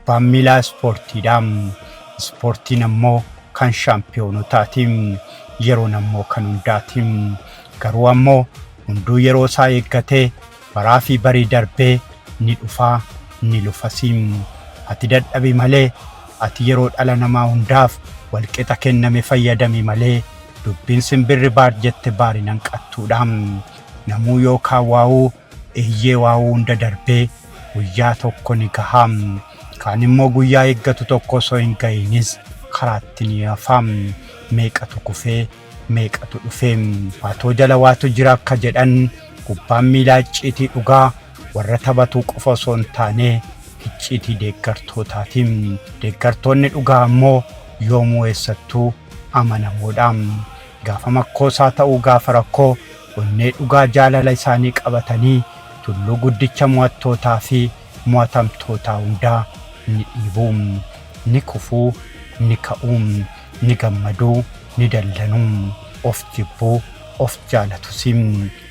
Kubbaan miilaa ispoortiidha. Ispoortiin ammoo kan shaampiyoonotaati. Yeroon ammoo kan hundaati. Garuu ammoo hunduu yeroo isaa eeggatee baraa fi barii darbee ni dhufaa ni lufasi. Ati dadhabi malee, ati yeroo dhala namaa hundaaf walqixa kenname fayyadami malee, dubbiin simbirri baar jette baari nan qattuudha. Namuu yookaan waa'uu eeyyee waa'uu hunda darbee guyyaa tokko ni gaha. Kaan immoo guyyaa eeggatu tokko osoo hin gahinis karaatti ni hafa. Meeqatu kufee, meeqatu dhufee? Waatoo jala waatu jira akka jedhan, kubbaan miilaa icciitii dhugaa warra taphatuu qofa osoo hin taane icciitii deeggartootaati. Deeggartoonni dhugaa ammoo yoomuu eessattuu amanamoodha. Gaafa makkoosaa ta'uu gaafa rakkoo onnee dhugaa jaalala isaanii qabatanii tulluu guddicha mo'attootaa fi mo'atamtootaa hundaa ni dhiibu. Ni kufuu, ni ka'uu, ni gammaduu, ni dallanuu, of jibbuu, of jaalatus.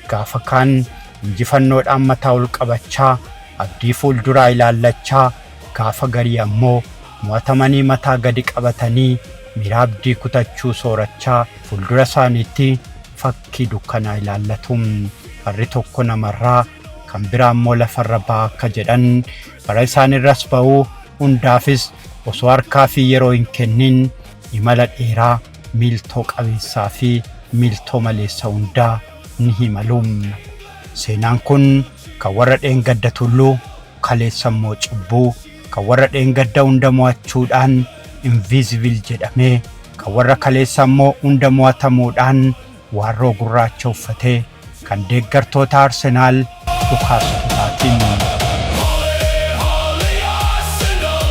Gaafa kaan injifannoodhaan mataa ol qabachaa abdii fuulduraa ilaallachaa, gaafa garii ammoo mo'atamanii mataa gadi qabatanii miira abdii kutachuu soorachaa fuuldura isaaniitti fakkii dukkanaa ilaallatu. Barri tokko namarraa kan biraa immoo lafarra ba'a akka jedhan, bara isaanirras ba'uu hundaafis osoo harkaa fi yeroo hin kennin imala dheeraa miiltoo qabeessaa fi miiltoo maleessa hundaa ni himalu. Seenaan kun kan warra dheengadda tulluu, kaleessa immoo cubbuu, kan warra dheengadda hunda mo'achuudhaan invisible jedhamee, kan warra kaleessa immoo hunda mo'atamuudhaan waarroo gurraacha uffatee, kan deeggartoota Arsenaal dhukaastotaatiin. Holy Arsenal,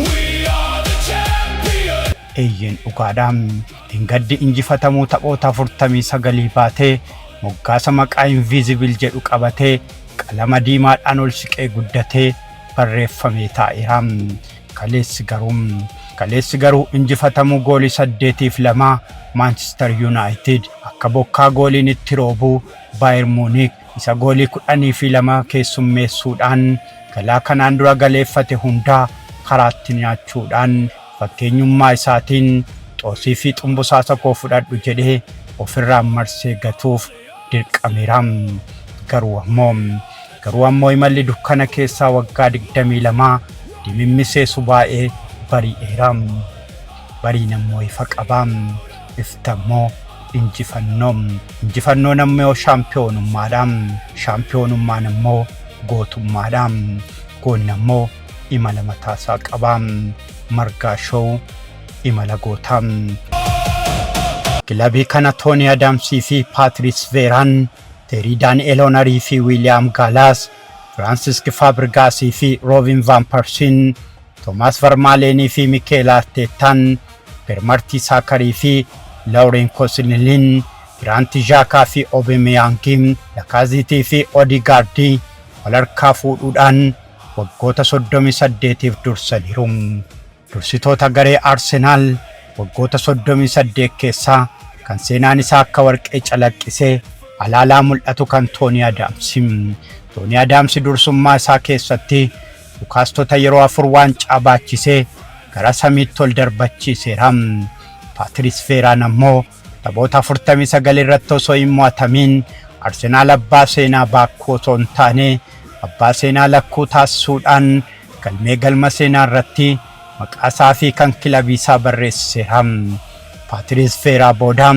we are the champions. Eeyyeen, dhugaadha. Dheengaddi injifatamuu taphoota 49 baatee moggaasa maqaa invisible jedhu qabatee qalama diimaadhaan ol siqee guddatee barreeffamee taa'eera. Kaleessi garuu injifatamuu goolii 8-2 Manchester United akka bokkaa gooliin itti roobuu Bayern Munich isa goolii 12 keessummeessuudhaan galaa kanaan dura galeeffate hundaa karaatti nyaachuudhaan fakkeenyummaa isaatiin xoosii fi xumbusaasa koo fudhadhu jedhee ofirraan marsee gatuuf dirqameera. Garuu ammoo imalli dukkana keessaa waggaa 22 dimimmiseesu baay'ee bari'eera. Bariin ammoo ifa qaba. Ifti ammoo injifannoo. Injifannoon ammoo shaampiyoonummaadha. Shaampiyoonummaan ammoo gootummaadha. Goonni ammoo imala mataasaa qaba. Margaa Show, imala gootaa. Kilabii kana Toonii Adamsii fi Paatris Veeraan, Teerii Daani'el Honarii fi Wiiliyaam Gaalaas, Firaansisk Faabrigaasii fi Roobin Van Persiin, Toomaas Vermaaleenii fi Mikeel Arteetaan, Per Mertesaakarii fi Lawren Kosniliin, Giraanti Zhaakaa fi Obemeyaangi, Lakaaziitii fi Odigaardii wal harkaa fuudhuudhaan waggoota 38f dursaniiru. Dursitoota garee Arsenaal waggoota 38 keessaa kan seenaan isaa akka warqee calaqqisee alaalaa mul'atu kan Toonii Adaamsi. Toonii Adaamsi dursummaa isaa keessatti dhukaastota yeroo afur waancaa baachisee gara samiitti ol darbachiiseera. Paatris Veeraan ammoo taphoota 49 irratti osoo hin mo'atamiin Arsenaal abbaa seenaa baakkuu osoo hin taane abbaa seenaa lakkuu taasisuudhaan galmee galma seenaa irratti maqaa isaa fi kan kilabii isaa barreessiseera. Paatris Veeraa booda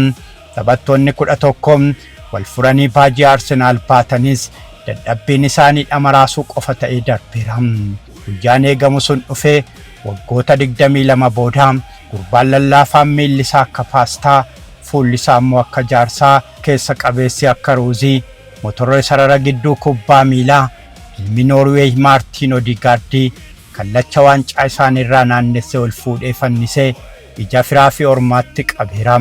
taphattoonni 11 wal furanii baajii Arsenaal baatanis dadhabbiin isaanii dhamaraasuu qofa ta'ee darbeera. Guyyaan eegamu sun dhufee waggoota 22 booda gurbaan lallaafaan miilli isaa akka paastaa, fuulli isaa immoo akka jaarsaa, keessa qabeessi akka ruuzii, motorri sarara gidduu kubbaa miilaa, ilmi Noorweey Maartiin Odigaardii kallacha waancaa isaaniirraa naannessee ol fuudhee fannisee ija firaa fi ormaatti qabeera.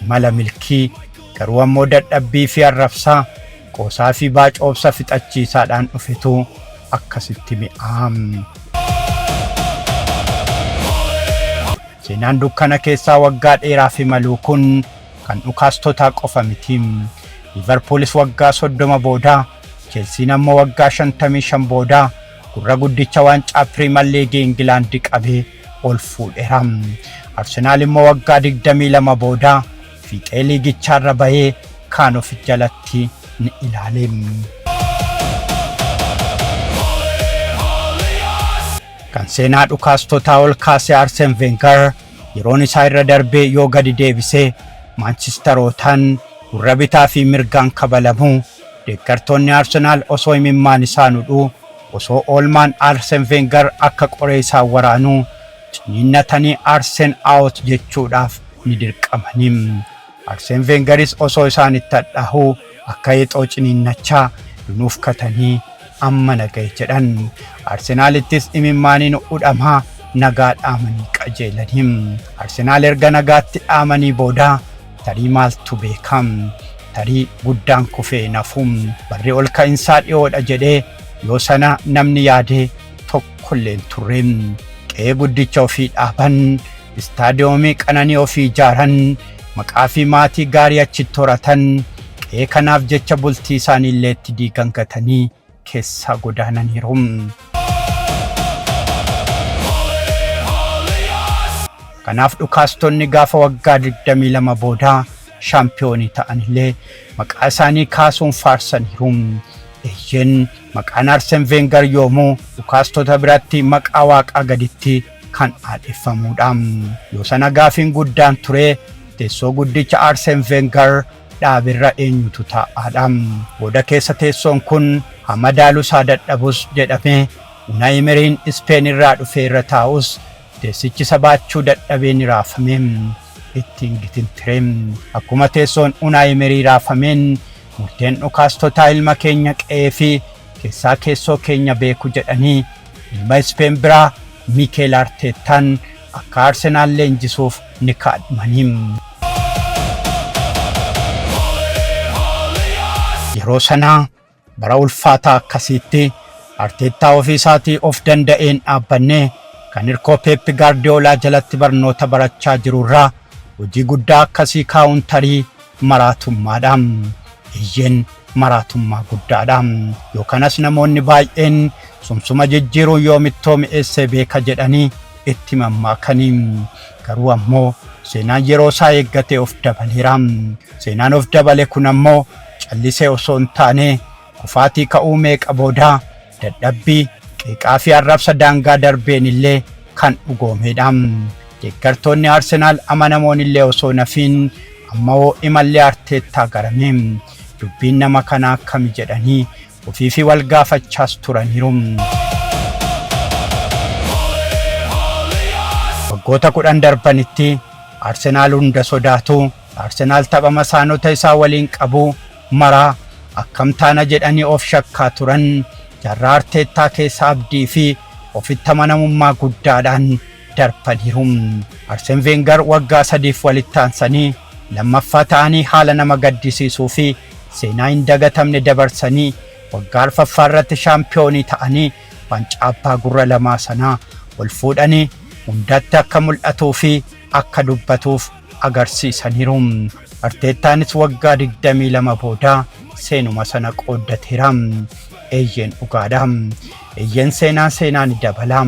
Imala milkii garuu ammoo dadhabbii fi arrabsaa, qoosaa fi baacoobsa fixachiisaadhaan dhufetu akkasitti mi'aa. Seenaan dukkana keessaa waggaa dheeraaf imaluu kun kan dhukaastotaa qofa miti. Liverpoolis waggaa 30 booda, Chelsiin ammoo waggaa 55 booda Gurra guddicha waancaa Piriimer Liigii Ingilaandi qabee ol fuudheera. Arsenaal immoo waggaa 22 booda fiixee liigichaarra bahee kaan of jalatti ni ilaale. Kan seenaa dhukaastotaa ol kaase Arseen Veengar yeroon isaa irra darbee yoo gadi deebisee Maanchisterootaan gurra bitaa fi mirgaan kabalamuu, deeggartoonni Arsenaal osoo imimmaan isaan hudhuu, osoo oolmaan Arseen Veengar akka qoree isaan waraanuu ciniinnatanii "Arseen out" jechuudhaaf ni dirqamanii. Arseen Veengaris osoo isaanitti hadhaahuu akka heexoo ciniinnachaa dunuuf katanii amma nagaye jedhan. Arsenaalittis imimmaaniin hudhamaa nagaa dhaamanii qajeelanii. Arsenaal erga nagaatti dhaamanii booda tarii maaltu beeka? Tarii guddaan kufee nafu. Barri ol ka'iinsaa dhiyoodha jedhee yoo sana namni yaade tokkollee hin turre. Qe'ee guddicha ofii dhaaban, istaadiyoomii qananii ofii ijaaran, maqaa fi maatii gaarii achitti horatan, qe'ee kanaaf jecha bultii isaanii illee itti diigan gatanii keessaa godaananiiru. Kanaaf dhukaastonni gaafa waggaa 22 booda shaampiyoonii ta'anillee maqaa isaanii kaasuun faarsaniiru. Eeyyeen, maqaan Arseen Veengar yoomuu dhukaastota biratti maqaa waaqaa gaditti kan aadeffamuudha. Yoo sana gaafiin guddaan ture, teessoo guddicha Arseen Veengar dhaabirra eenyutu taa'aadha. Booda keessa teessoon kun hamma daalusaa dadhabus jedhamee Unai Emeriin Ispeen irraa dhufee irra taa'us, teessichi isa baachuu dadhabee ni raafame. Ittiin gitintire. Akkuma teessoon Unai Emerii raafameen murteen dhukaastotaa ilma keenya qe'ee fi keessaa keessoo keenya beeku jedhanii ilma Ispeen biraa Miikeel Arteettaan akka Arsenaal leenjisuuf ni kaadhimanii. Yeroo sanaa bara ulfaataa akkasiitti Arteettaa ofii isaatii of danda'een dhaabbannee kan hirkoo Peep Gaardiyoolaa jalatti barnoota barachaa jirurraa hojii guddaa akkasii kaa'uun tarii maraatummaadha. Eeyyeen, maraatummaa guddaadha. Yookanas namoonni baay'een sumsuma jijjiiruun yoomittoo mi'eessee beeka jedhanii itti mammaakanii. Garuu ammoo seenaan yeroo isaa eeggatee of dabaleera. Seenaan of dabale kun ammoo callisee osoo hin taane kufaatii ka'uu meeqa booda, dadhabbii, qeeqaa fi arrabsa daangaa darbeen illee kan dhugoomedha. Deeggartoonni Arsenaal amanamoon illee osoo nafiin amma hoo imalli Arteettaa garame, dubbiin nama kanaa akkami jedhanii ofii fi wal gaafachaas turaniiru. Waggoota 10 darbanitti Arsenaal hunda sodaatu, Arsenaal tapha masaanota isaa waliin qabu maraa akkam taana jedhanii of shakkaa turan, jaarraa Arteettaa keessa abdii fi ofitti amanamummaa guddaadhaan darbaniiru. Arseen Veengar waggaa sadiif walitti aansanii lammaffaa ta'anii haala nama gaddisiisuu fi seenaa hin dagatamne dabarsanii waggaa arfaffaa irratti shaampiyoonii ta'anii waancaa abbaa gurra lamaa sanaa ol fuudhanii hundatti akka mul'atuu fi akka dubbatuuf agarsiisaniiru. Arteettaanis waggaa 22 booda seenuma sana qooddateera. Eeyyeen, dhugaadha. Eeyyeen, seenaan seenaa ni dabala.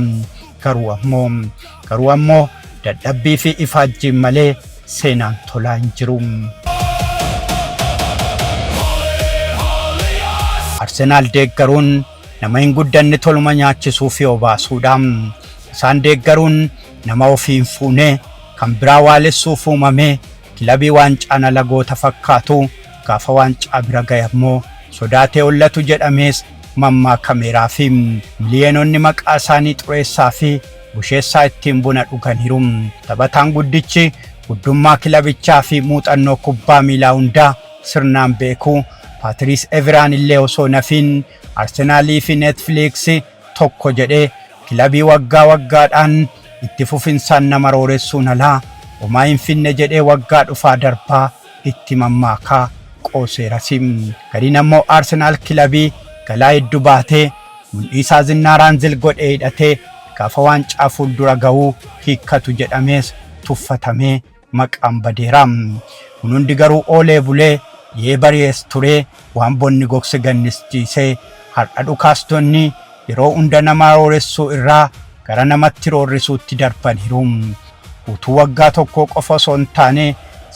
Garuu ammoo dadhabbii fi ifaajjiin malee seenaan tolaa hin jiru. Arsenaal deeggaruun nama hin guddanne toluma nyaachisuu fi obaasuudha. Isaan deeggaruun nama ofii hin fuune kan biraa waalessuuf uumame, kilabii waancaan ala goota fakkaatu gaafa waancaa bira gahe ammoo sodaatee hollatu jedhamees mammaakameeraa fi miliyoononni maqaa isaanii xureessaa fi busheessaa ittiin buna dhuganiiru. Taphataan guddichi guddummaa kilabichaa fi muuxannoo kubbaa miilaa hundaa sirnaan beeku Paatiriis Eviraan illee osoo nafiin Arsenaalii fi Neetfiliiks tokko jedhee, kilabii waggaa waggaadhaan itti fufinsaan nama rooressuun alaa homaa hin finne jedhee waggaa dhufaa darbaa itti mammaakaa qooseeras. Gariin ammoo Arsenaal kilabii galaa hedduu baatee mundhiisaa zinnaaraan zil godhee hidhatee gaafa waancaa fuuldura gahuu hiikkatu jedhamees tuffatamee maqaan badeera. Kun hundi garuu oolee bulee, dhiyee bari'ees turee, waan bonni gogse gannis jiisee har'a dhukaastonni yeroo hunda nama rooressuu irraa gara namatti roorrisuutti darbaniiru. Guutuu waggaa tokkoo qofa osoo hin taane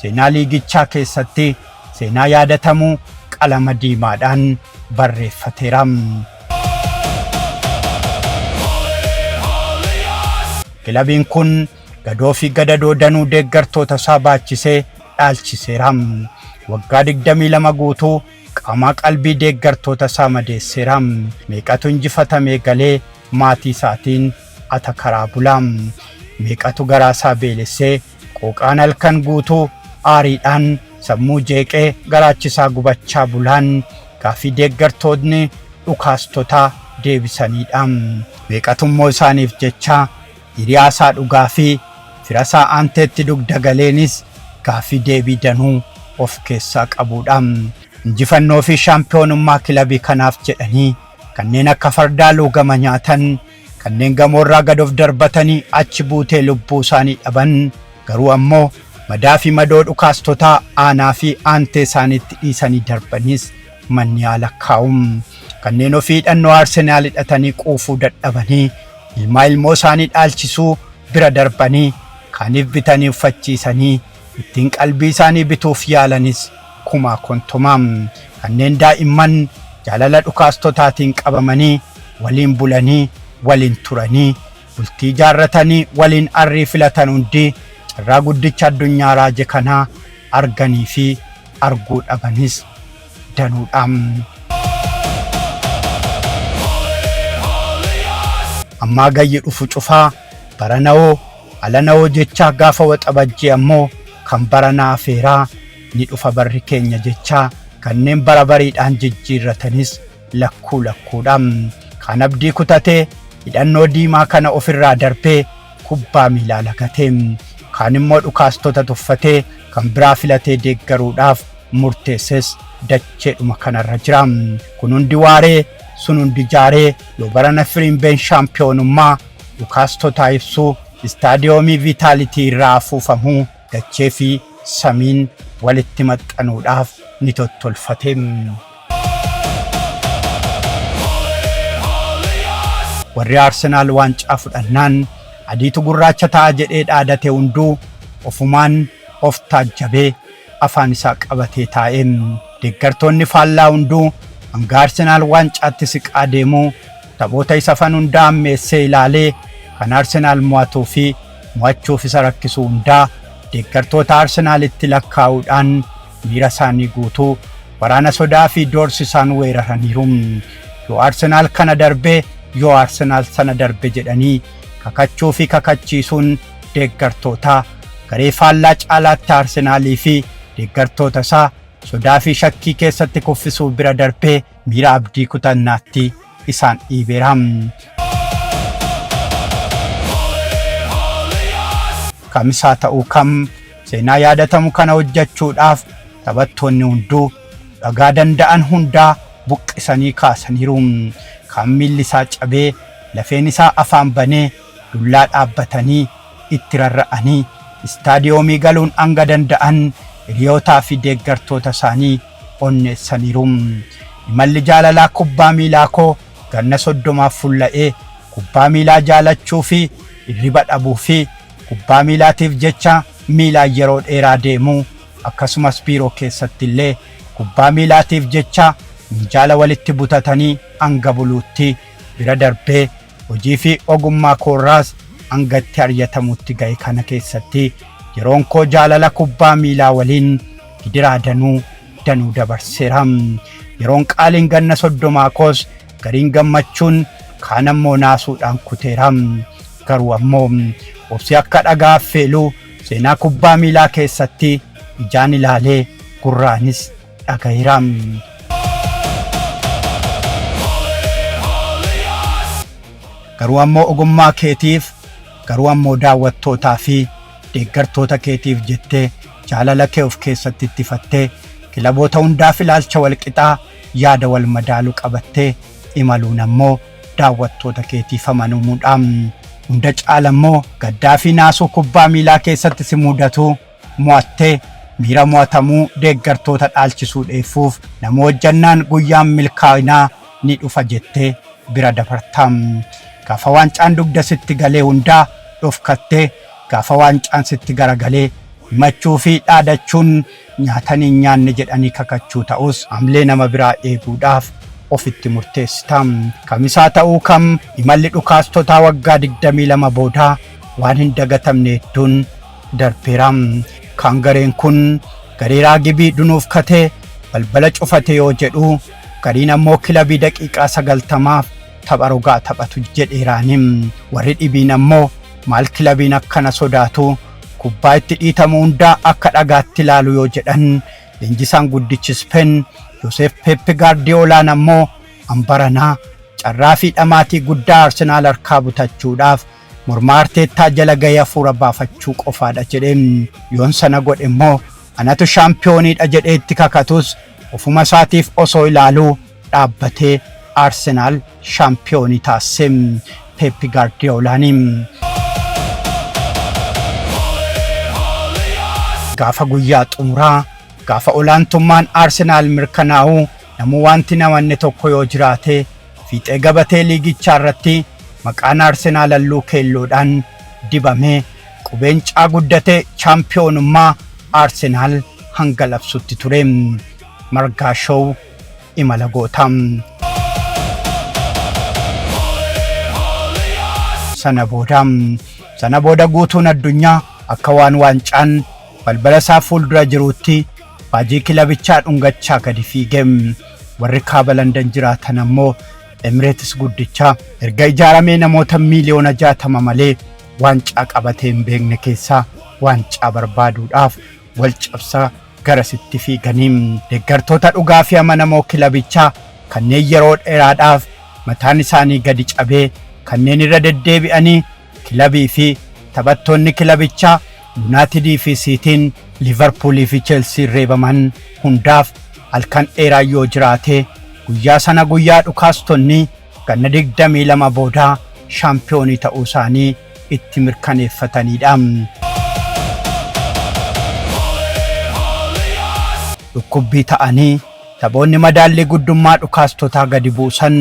seenaa liigichaa keessatti seenaa yaadatamuu qalama diimaadhaan barreeffateera. Kilabiin kun gadoo fi gadadoo danuu deeggartoota isaa baachisee dhaalchiseera. Waggaa 22 guutuu qaamaa qalbii deeggartoota isaa madeesseera. Meeqatu injifatamee galee maatii isaatiin ata karaa bula. Meeqatu garaa isaa beelessee qooqaan halkan guutuu aariidhaan sammuu jeeqee garaachisaa gubachaa bulaan gaaffii deeggartootni dhukaastotaa deebisaniidha. Meeqatummoo isaaniif jecha hiriyaa isaa dhugaa fi fira isaa aanteetti dugda galeenis gaaffii deebii danuu of keessaa qabuudha. Injifannoo fi shaampiyoonummaa kilabii kanaaf jedhanii kanneen akka fardaa luugama nyaatan, kanneen gamoorraa gad of darbatanii achi buutee lubbuu isaanii dhaban, garuu ammoo madaa fi madoo dhukaastotaa aanaa fi aantee isaaniitti dhiisanii darbanis manni haala kaa'u. Kanneen ofii hidhannoo Arsenaal hidhatanii quufuu dadhabanii ilmaa ilmoo isaanii dhaalchisuu bira darbanii kaaniif bitanii uffachiisanii ittiin qalbii isaanii bituuf yaalanis kumaa kontomaa. Kanneen daa'imman jaalala dhukaastotaatiin qabamanii waliin bulanii waliin turanii bultii jaarratanii waliin arrii filatan hundi carraa guddicha addunyaa raaje kanaa arganii fi arguu dhabanis danuudha. Ammaa gayyi dhufu cufaa baranawoo alanawoo jechaa gaafa waxabajjee ammoo kan baranaa afeeraa ni dhufa barri keenya jechaa kanneen bara bariidhaan jijjiirratanis lakkuu lakkuudha. Kan abdii kutatee hidhannoo diimaa kana ofirraa darbee kubbaa miilaa lagatee, kaan immoo dhukaastota tuffatee kan biraa filatee deeggaruudhaaf murteesses dacheedhuma kanarra jira. Kun hundi waaree, sun hundi jaaree yoo barana firiimbeen shaampiyoonummaa dhukaastotaa ibsuu istaadiyoomii Viitaalitii irraa afuufamuu dachee fi samiin walitti maxxanuudhaaf ni tottolfate. Warri Arsenaal waancaa fudhannaan adiitu gurraacha ta'a jedhee dhaadate hunduu ofumaan of taajjabee afaan isaa qabatee taa'e. Deeggartoonni faallaa hunduu hanga Arsenaal waancaatti siqaa deemuu taphoota isa fan hundaa ammeessee ilaalee kan Arsenaal mo'atuu fi mo'achuuf isa rakkisu hundaa deeggartoota Arsenaalitti lakkaa'uudhaan miira isaanii guutuu waraana sodaa fi doorsisaan weeraraniiru. Yoo Arsenaal kana darbe, yoo Arsenaal sana darbe jedhanii kakachuu fi kakachiisuun deeggartoota garee faallaa caalaatti Arsenaalii fi deeggartoota isaa sodaa fi shakkii keessatti kuffisuu bira darbee miira abdii kutannaatti isaan dhiibeera. Kamisaa ta'uu kam seenaa yaadatamu kana hojjechuudhaaf taphattoonni hunduu dhagaa danda'an hundaa buqqisanii kaasaniiru. Kan miilli isaa cabee lafeen isaa afaan banee dullaa dhaabbatanii itti rarra'anii istaadiyoomii galuun hanga danda'an hiriyootaa fi deeggartoota isaanii onneessaniiru. Imalli jaalalaa kubbaa miilaa koo ganna 30 fulla'ee kubbaa miilaa jaalachuu fi hirriba dhabuu fi kubbaa miilaatiif jecha miilaan yeroo dheeraa deemuu, akkasumas biiroo keessatti illee kubbaa miilaatiif jecha minjaala walitti butatanii hanga buluutti bira darbee hojii fi ogummaa koorraas hanga itti aryatamuutti ga'e kana keessatti yeroon koo jaalala kubbaa miilaa waliin gidiraa danuu danuu dabarseera. Yeroon qaaliin ganna 30 koos gariin gammachuun kaan ammoo naasuudhaan kuteera. Garuu ammoo obsi akka dhagaa affeeluu seenaa kubbaa miilaa keessatti ijaan ilaalee gurraanis dhagaheera. Garuu ammoo ogummaa keetiif, garuu ammoo daawwattootaa fi deeggartoota keetiif jettee jaalala kee of keessatti ittifattee kilaboota hundaaf ilaalcha walqixaa yaada wal madaalu qabattee imaluun ammoo daawwattoota keetiif amanamuudha. Hunda caala immoo gaddaa fi naasuu kubbaa miilaa keessatti si mudatu mo'attee miira mo'atamuu deeggartoota dhaalchisuu dheeffuuf nama hojjannaan guyyaan milkaa'inaa ni dhufa jettee bira dabarta. Gaafa waancaan dugda sitti galee hundaa dhofkattee, gaafa waancaan sitti garagalee himachuu fi dhaadachuun nyaatanii hin nyaanne jedhanii kakachuu ta'us, hamlee nama biraa eeguudhaaf ofitti murteessita. Kamisaa ta'uu kam, imalli dhukaastotaa waggaa 22 boodaa waan hin dagatamne hedduun darbeera. Kaan gareen kun garee raagibii dunuufkatee balbala cufate yoo jedhu, gariin ammoo kilabii daqiiqaa 90f tapha rogaa taphatu jedheeraani. Warri dhibiin ammoo maal kilabiin akkana sodaatu, kubbaa itti dhiitamu hundaa akka dhagaatti ilaalu yoo jedhan, leenjisaan guddichi Speen Joosef Peep Gaardiyoolaan ammoo ambaranaa carraa fi dhamaatii guddaa Arsenaal harkaa butachuudhaaf morma Arteettaa jala gahee hafuura baafachuu qofaadha jedhe. Yoon sana godhe immoo anatu shaampiyooniidha jedhee itti kakatus, ofuma isaatiif osoo ilaaluu dhaabbatee Arsenaal shaampiyoonii taasise Peep Gaardiyoolaani. Gaafa guyyaa xumuraa, gaafa olaantummaan Arsenaal mirkanaa'u, namuu wanti namanne tokko yoo jiraate, fiixee gabatee liigichaa irratti maqaan Arsenaal halluu keelloodhaan dibamee qubeen caa guddatee chaampiyoonummaa Arsenaal hanga labsutti ture. Margaa Show, imala gootaa. Sana booda guutuun addunyaa akka waan waancaan balbala isaa fuuldura jiruutti baajii kilabichaa dhungachaa gadi fiige. Warri kaaba Landan jiraatan ammoo Emireetis guddichaa erga ijaaramee namoota miiliyoona 60 malee waancaa qabatee hin beekne keessaa waancaa barbaaduudhaaf wal cabsaa garasitti fiiganii, deeggartoota dhugaa fi amanamoo kilabichaa kanneen yeroo dheeraadhaaf mataan isaanii gadi cabee, kanneen irra deddeebi'anii kilabii fi taphattoonni kilabichaa Yuunaayitidii fi Siitiin, Liivarpuulii fi Cheelsiin reebaman hundaaf halkan dheeraa yoo jiraate guyyaa sana, guyyaa dhukaastonni ganna 22 boodaa shaampiyoonii ta'uu isaanii itti mirkaneeffatanidha. Dhukkubbii ta'anii taphoonni madaallii guddummaa dhukaastotaa gadi buusan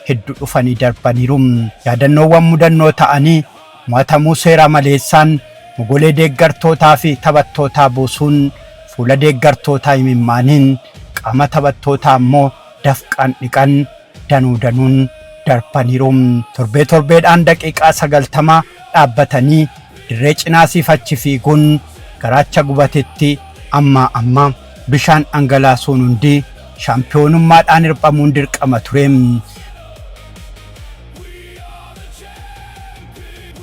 hedduu dhufanii darbaniiru. Yaadannoowwan mudannoo ta'anii mo'atamuu seera maleessaan mogolee deeggartootaa fi taphattootaa buusuun, fuula deeggartootaa imimmaaniin, qaama taphattootaa immoo dafqaan dhiqan danuu danuun darbaniiru. Torbee torbeedhaan daqiiqaa 90 dhaabbatanii dirree cinaasiif achi fiiguun garaacha gubatetti amma amma bishaan dhangalaasuun hundi shaampiyoonummaadhaan hirphamuun dirqama ture.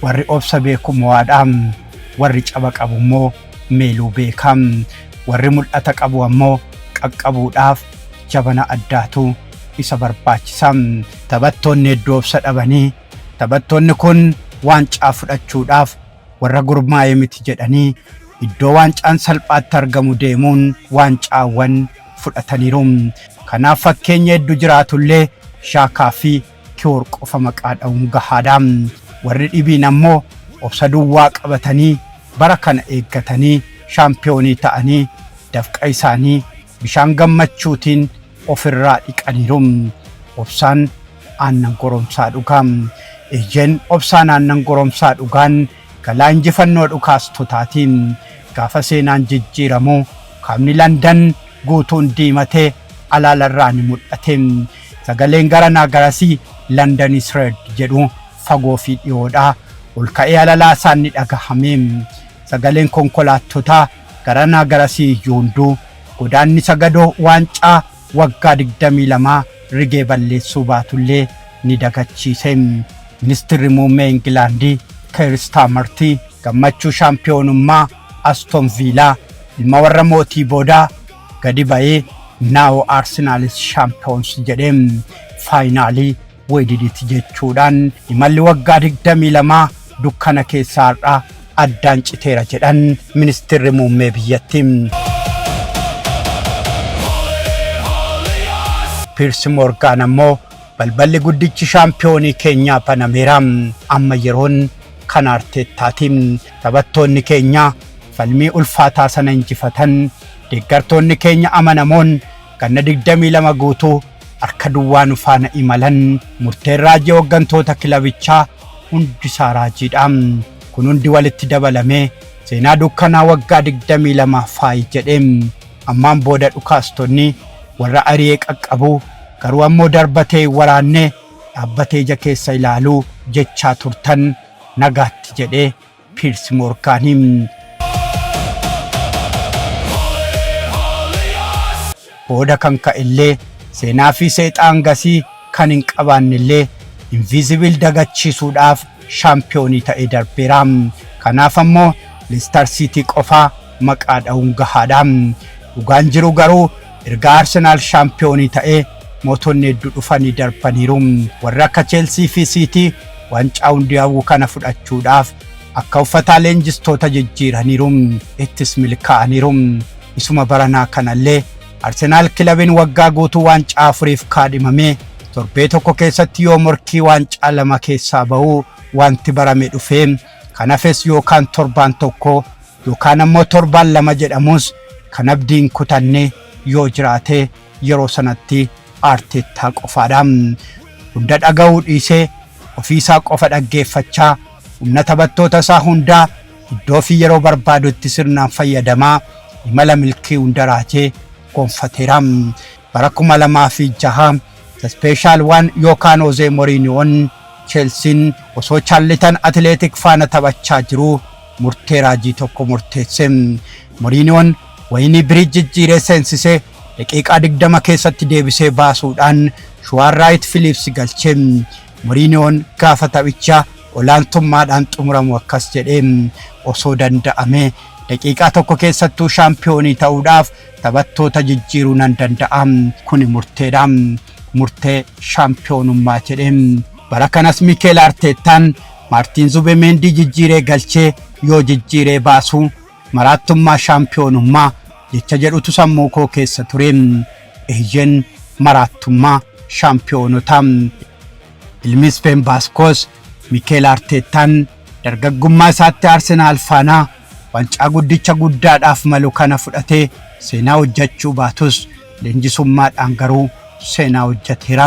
Warri obsa beeku mo'aadha. Warri caba qabu immoo meeluu beeka. Warri mul'ata qabu ammoo qaqqabuudhaaf jabana addaatu isa barbaachisa. Taphattoonni hedduu obsa dhabanii, taphattoonni kun waancaa fudhachuudhaaf warra gurmaa'ee miti jedhanii iddoo waancaan salphaatti argamu deemuun waancaawwan fudhataniiru. Kanaaf fakkeenya hedduu jiraatullee Shaakaa fi Kiyoor qofa maqaa dha'uun gahaadha. Warri dhibiin ammoo obsa duwwaa qabatanii bara kana eeggatanii shaampiyoonii ta'anii dafqa isaanii bishaan gammachuutiin ofirraa dhiqaniiru. Obsaan aannan goromsaa dhugaa. Eeyyeen, obsaan aannan goromsaa dhugaan galaa injifannoo dhukaastotaatiin. Gaafa seenaan jijjiiramu kaabni Landan guutuun diimatee alaalarraa ni mul'ate. Sagaleen garanaa garasii "London is red" jedhu fagoo fi dhiyoodha. Ol ka'ee alalaa isaan ni dhagahame. Sagaleen konkolaattotaa garanaa garasii iyyuu hunduu godaannisa gadoo waancaa waggaa 22 rigee balleessuu baatullee ni dagachiise. Ministirri muummee Ingilaandii Keir Starmer gammachuu shaampiyoonummaa Aston Villaa ilma warra mootii boodaa gadi ba'ee "Now Arsenal is champions" jedhee, "Finally we did it" jechuudhaan imalli waggaa 22 dukkana keessaa har'a addaan citeera jedhan ministirri muummee biyyattii. Piers Morgan ammoo balballi guddichi shaampiyoonii keenyaa banameera. Amma yeroon kan Arteettaati. Taphattoonni keenya falmii ulfaataa sana injifatan. Deeggartoonni keenya amanamoon ganna 22 guutuu Harka duwwaa nu faana imalan. Murteen raajii hooggantoota kilabichaa hundi isaa raajiidha. Kun hundi walitti dabalamee seenaa dukkanaa waggaa 22 faayi jedhe. Ammaan booda dhukaastonni warra ari'ee qaqqabu, garuu ammoo darbatee hin waraanne, dhaabbatee ija keessa ilaaluu jechaa turtan, nagaatti jedhe Piirsi Moorgaani. Booda kan ka'ellee, seenaa fi seexaa hangasii kan hin qabaannellee, Invisible dagachiisuudhaaf shaampiyoonii ta'ee darbeera. Kanaaf ammoo Leicester City qofaa maqaa dha'uun gahaadha. Dhugaan jiru garuu erga Arsenaal shaampiyoonii ta'ee mootonni hedduu dhufanii darbaniiru. Warri akka Chelsea fi City waancaa hundi hawwu kana fudhachuudhaaf akka uffataa leenjistoota jijjiiraniiru. Ittis milkaa'aniiru. Isuma baranaa kanallee Arsenaal kilabiin waggaa guutuu waancaa afuriif kaadhimamee torbee tokko keessatti yoo morkii waancaa lama keessaa ba'uu wanti barame dhufee, kan hafes yookaan torbaan tokko yookaan ammoo torbaan lama jedhamus, kan abdiin kutanne yoo jiraate yeroo sanatti Arteettaa qofaadha. Hunda dhaga'uu dhiisee ofiisaa qofa dhaggeeffachaa, humna taphattoota isaa hundaa iddoo fi yeroo barbaadutti sirnaan fayyadamaa imala milkii hunda raajee gonfateera. Bara 2006 The Special One yookaan Jose Mourinhoon Chelsiin osoo Charlton Athletic faana taphachaa jiruu murtee raajii tokko murteesse. Mourinhoon Wayne Bridge jijjiiree seensisee daqiiqaa 20 keessatti deebisee baasuudhaan Shaun Wright Phillips galche. Mourinhoon gaafa taphicha olaantummaadhaan xumuramu akkas jedhee: "Osoo danda'ame daqiiqaa tokko keessattuu shaampiyoonii ta'uudhaaf taphattoota jijjiiruu nan danda'a. Kuni murteedha. Murtee shaampiyoonummaa" jedhee. Bara kanas Mikel Arteettaan Maartiin Zubimeendii jijjiiree galchee yoo jijjiiree baasu "maraattummaa shaampiyoonummaa" jecha jedhutu sammuu koo keessa ture. Eeyyeen, maraattummaa shaampiyoonotaa. Ilmi Ispeen Baaskoos Mikel Arteettaan dargaggummaa isaatti Arsenaal faanaa waancaa guddicha guddaadhaaf malu kana fudhatee seenaa hojjechuu baatus, leenjisummaadhaan garuu seenaa hojjeteera.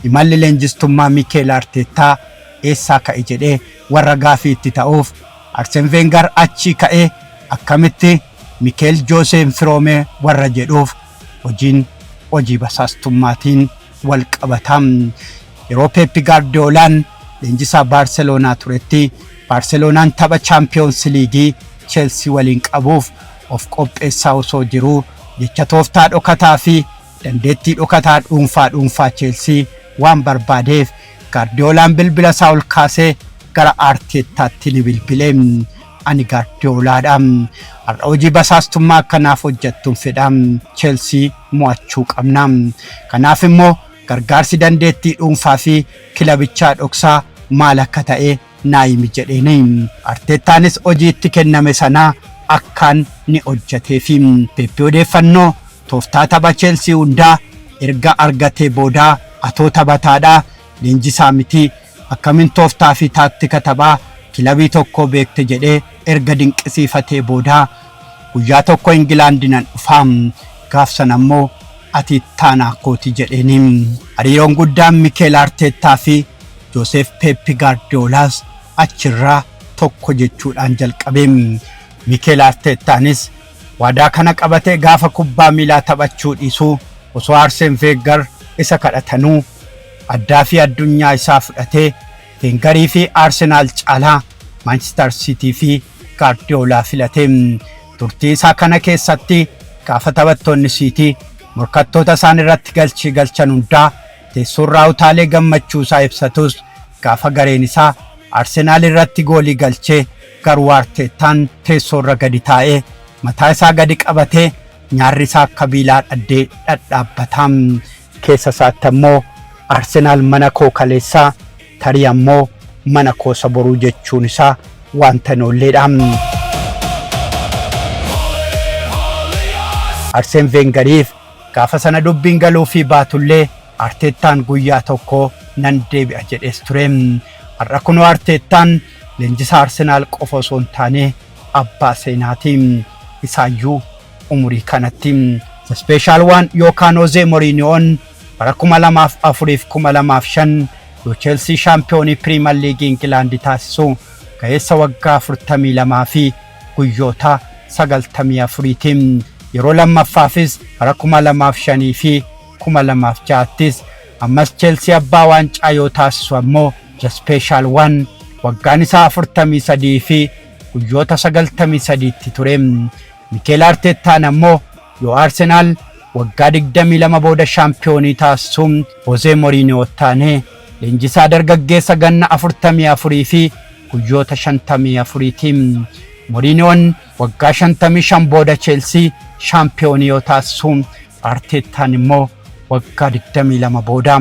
Imalli leenjistummaa Mikel Arteettaa eessaa ka'e jedhee warra gaafii itti ta'uuf, Arsene Wenger achii ka'ee akkamitti Mikel Jooseen firoome warra jedhuuf, hojiin hojii basaastummaatiin wal qabata. Yeroo Pep Gaardiyoolaan leenjisaa Baarseloonaa turetti, Baarseloonaan tapha Chaampiyoons Liigii Cheelsii waliin qabuuf of qopheessaa osoo jiruu, jecha tooftaa dhokataa fi dandeettii dhokataa dhuunfaa dhuunfaa Cheelsii waan barbaadeef, Gaardiyoolaan bilbila isaa ol kaasee gara Arteettaatti ni bilbile. "Ani Gaardiyoolaadha. Har'a hojii basaastummaa akkanaaf hojjettuun fedha. Cheelsii mo'achuu qabna. Kanaaf immoo gargaarsi dandeettii dhuunfaa fi kilabichaa dhoksaa maal akka ta'e naa himi" jedheeni. Arteettaanis hojii itti kenname sanaa akkaan ni hojjeteefi. Peeppi odeeffannoo tooftaa tapha Cheelsii hundaa erga argatee boodaa, "Atoo taphataadhaa, leenjisaa miti, akkamiin tooftaa fi taaktika taphaa kilabii tokkoo beekte?" jedhee erga dinqisiifatee boodaa, "Guyyaa tokko Ingilaandi nan dhufaa, gaaf sana ammoo ati ittaanaa kooti" jedheeni. Hariiroon guddaan Mikel Arteettaa fi Joosef Peeppi Gaardiyoolaas achirraa tokko jechuudhaan jalqabe. Mikel Arteettaanis waadaa kana qabatee gaafa kubbaa miilaa taphachuu dhiisuu osoo Arseen Veeggar isa kadhatanuu addaa fi addunyaa isaa fudhatee Veengarii fi Arsenaal caalaa Manchester City fi Gaardiyoolaa filate. Turtii isaa kana keessatti gaafa taphattoonni Siitii morkattoota isaan irratti galchii galchan hundaa teessoorraa utaalee gammachuu isaa ibsatus, gaafa gareen isaa Arsenaal irratti goolii galchee garuu Arteettaan teessoorra gadi taa'ee mataa isaa gadi qabatee nyaarri isaa akka biilaa dhaddee dhadhaabbata. Keessa isaatti ammoo "Arsenaal mana koo kaleessaa, tarii ammoo mana koosa boruu" jechuun isaa wanta hin oolleedha. Arseen Veengariif gaafa sana dubbiin galuu fi baatullee, Arteettaan guyyaa tokko nan deebi'a jedhees ture. Har'a kunoo Arteettaan leenjisaa Arsenaal qofa osoo hin taane abbaa seenaati. Isaayyuu umurii kanatti. The Special One yookaan Jose Mourinhoon Bara 2004 fi 2005 yoo Cheelsii shaampiyoonii Piriimer Liigii Ingilaandi taasisu ga'eessa waggaa 42 fi guyyoota 94tiin. Yeroo lammaffaafis bara 2005 fi 2006ttis ammas Cheelsii abbaa waancaa yoo taasisu ammoo The Special One waggaan isaa 43 fi guyyoota 93tti ture. Mikeel Arteettaan ammoo yoo Arsenaal waggaa 22 booda shaampiyoonii taasisu Hozee Moriiniyoo taanee leenjisaa dargaggeessa ganna 44 fi guyyoota 54tiin. Moriiniyoon waggaa 55 booda Cheelsii shaampiyoonii yoo taasisu, Arteettaan immoo waggaa 22 booda.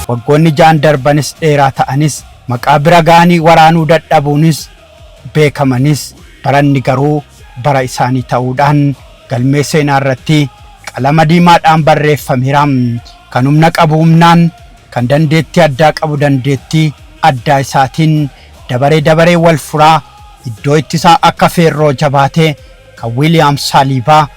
Waggoonni 6n darbanis dheeraa ta'anis, maqaa bira ga'anii waraanuu dadhabuunis beekamanis, baranni garuu bara isaanii ta'uudhaan galmee seenaa irratti qalama diimaadhaan barreeffameera. Kan humna qabu humnaan, kan dandeettii addaa qabu dandeettii addaa isaatiin dabaree dabaree wal furaa iddoo ittisaa akka feerroo jabaate kan Wiiliyaam Saaliibaa,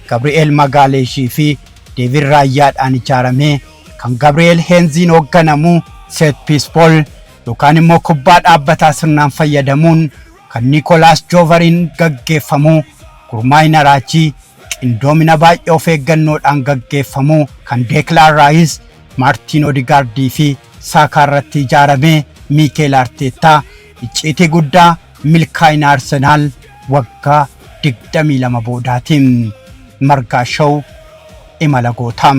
Gabri'eel Magaaleeshii fi Deevid Raayyaadhaan ijaaramee kan Gabri'eel Heenziin hoogganamu set piece ball yookaan immoo kubbaa dhaabbataa sirnaan fayyadamuun kan Niikolaas Joovariin gaggeeffamu gurmaa'ina raajii qindoomina baay'ee of eeggannoodhaan gaggeeffamu kan Deeklaan Raayis, Maartiin Odigaardii fi Saakaa irratti ijaaramee Miikeel Arteettaa icciitii guddaa milkaa'ina Arsenaal waggaa 22 boodaatiin. Margaa Show, imala gootaa.